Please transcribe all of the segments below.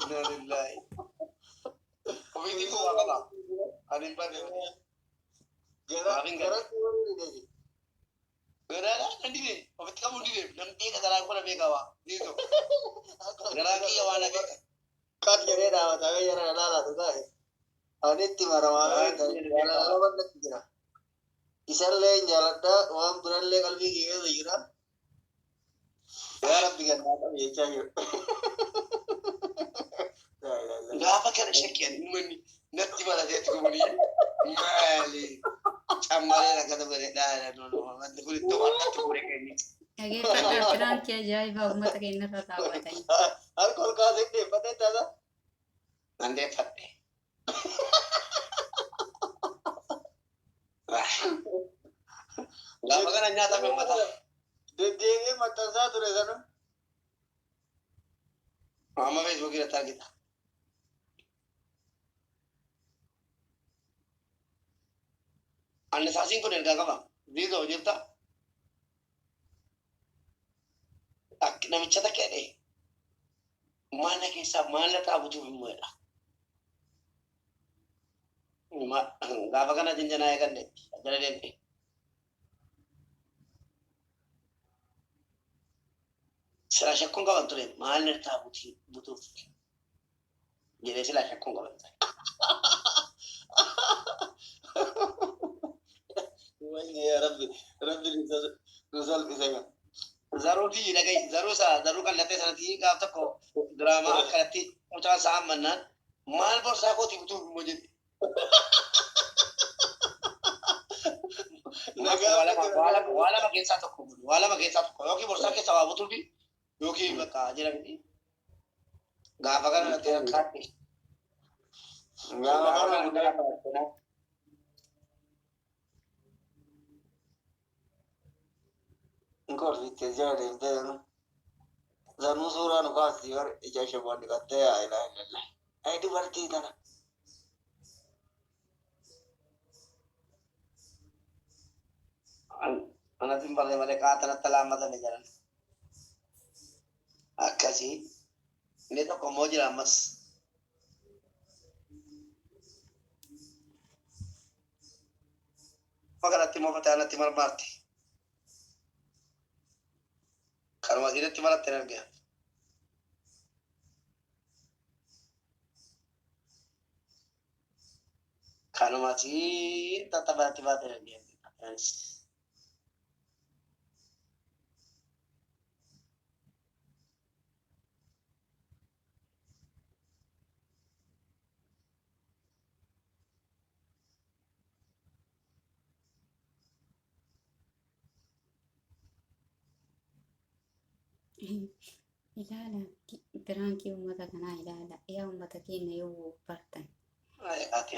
Inna lillahi. Ofiitii koo waa qaba. Ani hin banne malee. Gara Maaf hin galle? garatti warri dide. Garaadha nan dide. Ofitti qabuu dide. Namni beeka garaan koo na beeka waa. Ziizoo. Garaan kiyya waa na beeka. Qat jedhee dhaabatamee jara ilaalaatu taa'e. Ani itti maramaa Garaan kiyya na beeka. jaalala natti jira. Isallee hin jaaladha waan birallee qalbii kiyya keessa jira. Yaa Rabbi gannaa qabi jechaa jiru. Laa ilaaha illallah. Gaafa kana shakkiyan uummanni natti marateetti gumanii maali cammaree rakkata godhe dhaala wanti kun ittoo harkatti fuudhee kenni. Dhageeffadhaa piraankii ajaa'ibaa uummata keenya irra raawwatanii. Harka ol kaasee deeffadhee taata. Nan deeffadhe. Gaafa kana nyaatame uummata. Deddeebi'ee maxxansaa ture sana. Amma feesbuukii irratti argita. Annisaasiin kun ergaa qaba. Ziizoo jirta. Namicha takka jedhee maal na keessaa maal na xaabutuuf immoo jedha. Gaafa kana jinjanaa eegalleetti jala deemte. Silaa shakkuun qaban ture maal na xaabutii butuuf jedhee silaa shakkuun qaban ture. Wayne yaa Rabbi Rabbi nu salphise gaa. Zaruu fi dhaga'i zaruu isaa zaruu qallatee sanatti gaaf tokko diraamaa akkanatti mucaan isaa ammannaan maal borsaa kootii butuuf immoo jedhe. Nagaa Waa lama waa lama waa lama keessaa tokko godhu waa lama keessaa tokko yookiin borsaa keessaa waa butuufi yookiin bakka jedhamti gaafa kana natti rakkaatti. Gaafa kana guddaa. Nkorfitte jala deemtee zanuu. Zanuu suuraa nu kaasti bar ija shaboon dhiqattee yaa ilaa illallah. Ay dubartii tana. Anatti hin barree malee qaata natti laammatame jedhan. Akkasii. Inni tokko immoo jira ammas. Kanatti immoo fataa natti marmaarti. Kanuma isiinatti maratte hin argina. Kanuma asiin tattabaatti baate hin argina. Ilaala piraankii uummata kanaa ilaala. Yaa uummata keenya yoo bartan. Ati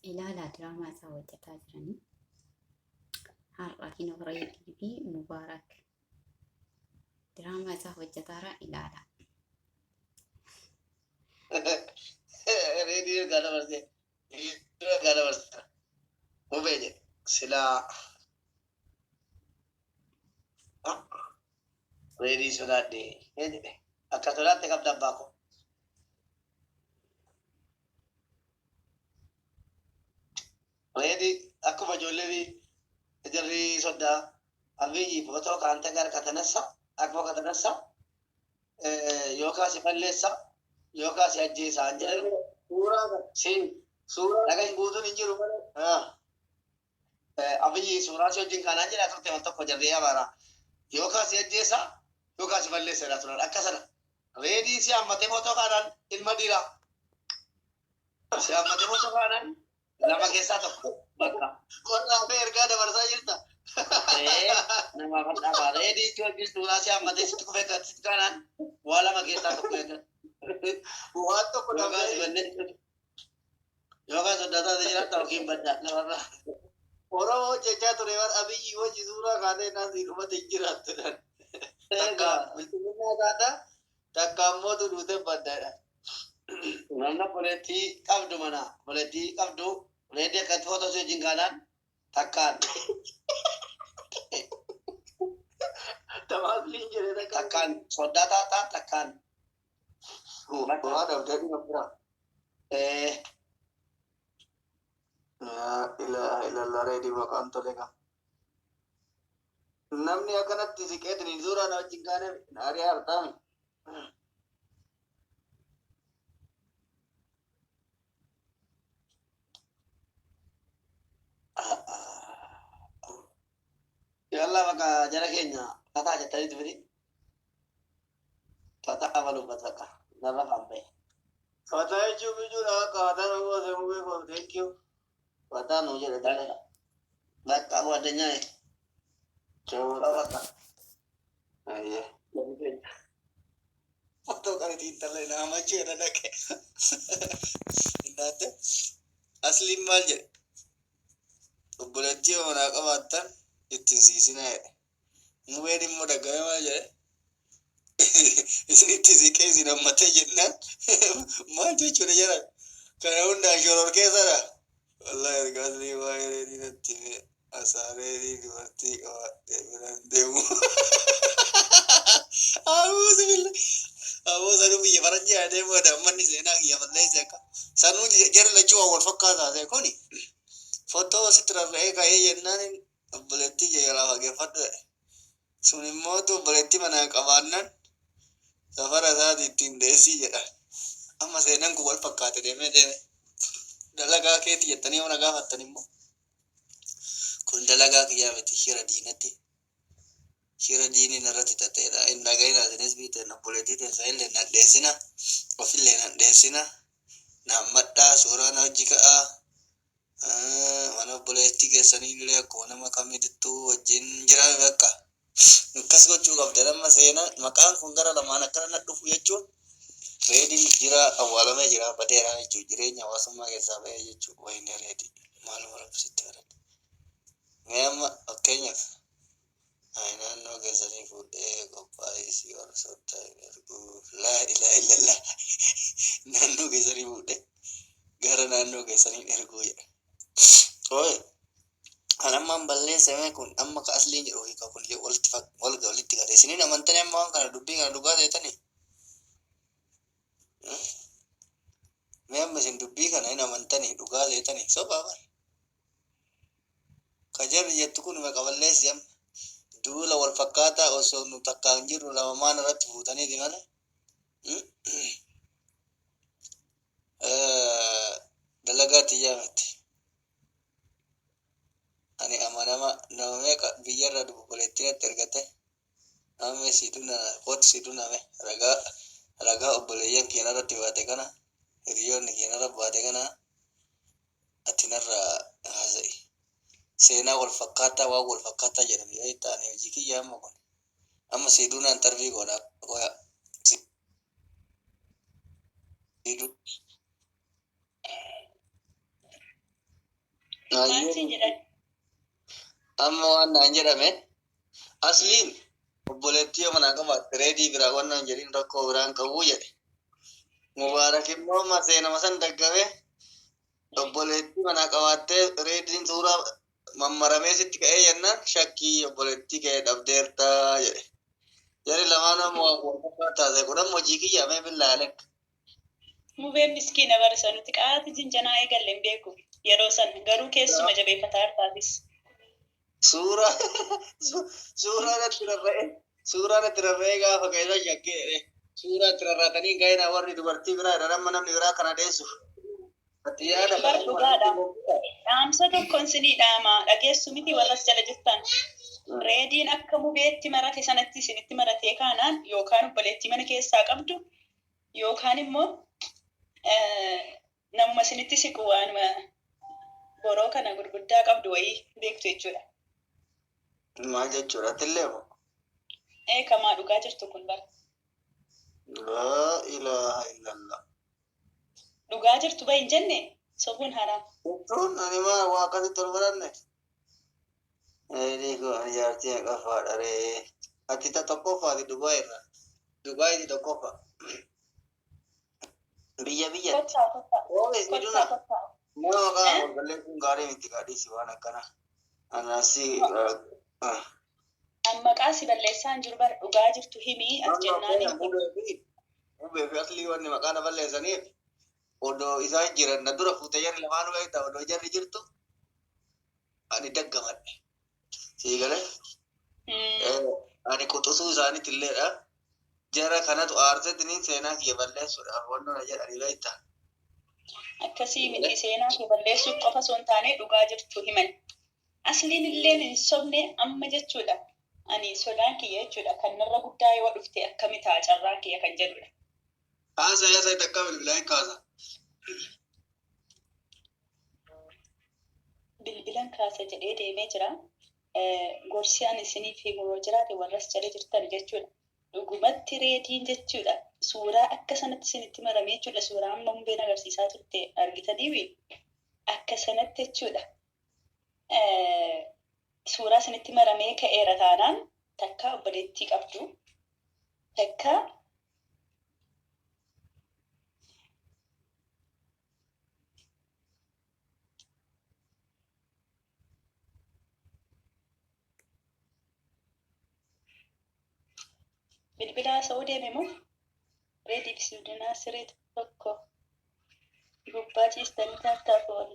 Ilaalaa diraamaa isaa hojjetaa jiranii. Har'a kinoo Reedii fi Mubaarak diraamaa isaa hojjetaara ilaala. Reedii ergaa dabarsee. Ergaa dabarsee. Mubee jedhe. Silaa. Reedii sodaadhe jedhe. Akka sodaatte qabda abbaa koo. Reedii akkuma ijoolleen jarri soddaa Abiyyi footoo kaanta gara katanassa akkuma katanassa yookaan si balleessa yookaan si ajjeesa hin jedhan Suuraa kana si suuraa dhagahi guutuun hin jiru malee. Ah. Abiyyi suuraa si wajjin kaanaan jedhaa turte wal tokko jarri abaara yookaan si ajjeesa yookaan si balleessa jedhaa turan akka sana reedii si hammatee footoo kaanaan ilma dhiiraa si hammatee footoo kaanaan lama keessaa tokko bakka. Qonnaa fi ergaa dabarsaa jirta. Ee, nama kan dhaabaa reedii si wajjin suuraa si hammatee sitti kufee sitti kaanaan waa Soddaa taate jiraata yookiin badda lafarraa. Oromoo jechaa ture bar Abiyyi wajji suuraa kaatee naan si dhumate hin jiraattu jedhan. Takka bilchiginaa taata takka ammoo duutee baddaadha. Namni obboleettii qabdu mana obboleettii qabdu reedii akkatti footoo si wajjin kaanaan takkaan Tamaasliin jedhee takka. Takkaan soddaa taataa takkaan. Waa dhabdee dhuma bira. Laa ilaaha illallah, reedii maqaan tole qaba. Namni akkanatti siqeetiin suuraa na wajjin kaane naarii hartaami. Yalla bakka jara keenya fataa jettaniitu fidi. Fataa baluuf bakka narra faan bahe. Fataa jechuun bijuudha akka fataa nu goose mugee koo, thank you. Fataa nu jedhe tale. Bakka ጓደኛዬ bakka. Ayyee. Fottoo qabeetii intala nama jeera dhaqe. Innaante asliin maal jedhe? Obboleettii manaa qabaattan ittiin siisinaa jedhe. Mubeen immoo daggame maal jedhe? Isinitti siqee isin hammatee jennaan maal jechuudha jedhan. Kana hundaan shoror keessadha. Wallahi erga aslii waa'ee reedii natti hime asaa reedii dubartii qabaadhee biraan deemu. Abuuzi billah. Aboo sanuu biyya faranjii adeemu manni seenaa kiyya balleesse akka. Sanuu jarri lachuu waan wal fakkaataa ta'e kuni. Fottoo sitti rarra'ee ka'ee jennaan obboleettii kee jalaa fageeffadhu jedhe. Sun immoo obboleettii manaa qabaannan safara isaati ittiin deessii jedha. Amma seenaan kun wal fakkaate deemee deeme. Dalagaa keeti jettanii yoo na gaafattan immoo. Kun dalagaa kiyyaa miti, shira diinatti. Shira diiniin irratti xaxeedha. Hin dhaga'ina isinis biiteen obboleettii teessan illee nan dheessina. Ofillee nan dheessina. Naan madhaa suuraa na hojii ka'aa. Mana obboleettii keessanii illee akkuma nama kamiittuu wajjin jira bakka. Akkas gochuu qabda amma seenaa maqaan kun gara lamaan akkana na dhufu jechuun reediin jira, awwaalamee jira, badeera jechuudha, jireenya hawaasummaa keessaa bahee jechuudha. Wayne reedii maaluma rabbi sitti baradhe. Mee amma fakkeenyaaf ani naannoo keessanii fuudhee qophaa'ee warra soddaa hin ergu. Laa ilaaha illallah, naannoo keessanii fuudhee gara naannoo keessanii erguu jedha. Ooye kan ammaan balleessame kun amma ka asliin jedhu hiika kun walitti walitti gate isiniin amantanii amma waan kana dubbii kana dhugaa ta'etanii. Mee amma isin dubbii kana hin amantanii dhugaa ta'etanii? Sobaa bar. Ka jarri jettu kun meeqa balleessi amma duula wal fakkaataa osoo nu takkaan jirru lama maan irratti fuutaniiti malee. Dalagaa tiyyaa miti. Ani amanama nama meeqa biyyarra obboleettii natti ergate amma sii duname kooti sii duname ragaa ragaa obboleeyyan keenya irratti baate kana, hiriyoonni keenya irra baate kana ati narra haasa'i. Seenaa wal fakkaataa waan wal fakkaataa jedhame yoo ta'an hojii kiyya amma kun amma sii dunaan tarbii goona qoya sii Maal siin jedhan? Amma waan naan jedhame asliin obboleettii yoo manaa qabaatte reedii biraa waan naan jedhin rakkoo biraan qabuu jedhe. Mubaarak immoo amma seenama san daggame obboleettii manaa qabaattee reediin suuraa mammaramee sitti ka'ee jennaan shakkii obboleettii kee dhabdeertaa jedhe. Jarri lamaan ammoo waan wal fakkaataa ta'e kun amma hojii kiyya mee billaalee. Mubeen miskiina barisa nuti qaati jinjanaa eegalle hin beeku. Yeroo san garuu keessuma jabeeffataa hartaatis. Suuraa natti rarra'e, suuraa natti rarra'ee gaafa ka'e shakkee jedhe. Suuraa itti rarraatanii ga'ina warri dubartii biraa jedhan amma namni biraa kana dheessuuf. Ati yaada Bar dhugaadha. Dhaamsa tokkoon sinii dhaama dhageessu miti warras jala jirtan. Reediin akka mubeetti marate sanatti isinitti maratee kaanaan yookaan obboleettii mana keessaa qabdu yookaan immoo namuma isinitti siqu waanuma boroo kana gurguddaa qabdu wayii beektu jechuudha. Maal jechuudha? Atillee moo? Ee, kamaa dhugaa jirtu kun bara. Laa ilaaha illallah. Dhugaa jirtu bahi hin jenne. Sobuun haraam. Jechuun ani maa waa akkasitti ol baranne. Reedii koo ani jaartii meeqaffaadha ree. Ati ta tokkoffaati Dubaay irraa. Dubaayti tokkoffa. Biyya biyyatti. Kottaa kottaa. Oomis ni Kottaa duna. kottaa. Nama maqaa Eh? wal balleessuun gaarii miti gaadhiisi waan akkana. Anaasi. An maqaa si balleessaa hin jiru bara dhugaa jirtu himii as jennaan hin Mubee fi aslii wanni maqaa na balleessaniif odoo isaan jiran na dura fuute jarri lamaan beekta odoo jarri jirtu ani daggamadhe. Sii galee ani quxisuu isaaniitti illeedha. Jara kanatu aarseetiniin seenaa kiyya balleessuudhaaf wannoo na jedhanii beekta. Akkasii miti seenaa kee balleessuuf qofa osoo hin taane dhugaa jirtu himan. Asliin illeen hin sobne amma jechuudha. Ani sodaan kiyya jechuudha kan narra guddaa yoo dhufte akkami ta'a carraan kiyya kan jedhudha. Kaasa yaa sa'i takka bilbilaa hin kaasa. Bilbilan kaasa jedhee deemee jira. Gorsi ani isiniif himu yoo jiraate warras jala jirtan jechuudha. Dhugumatti reediin jechuudha. Suuraa akka sanatti isinitti maramee jechuudha. Suuraa amma hundeen agarsiisaa turte argitaniiwi akka sanatti jechuudha. Suuraa isinitti maramee ka'eera taanaan takka obboleettii qabdu takka bilbila haasa'uu deeme moo reediif siidinaa siree tokko gubbaa ciistanii tattaaf wal.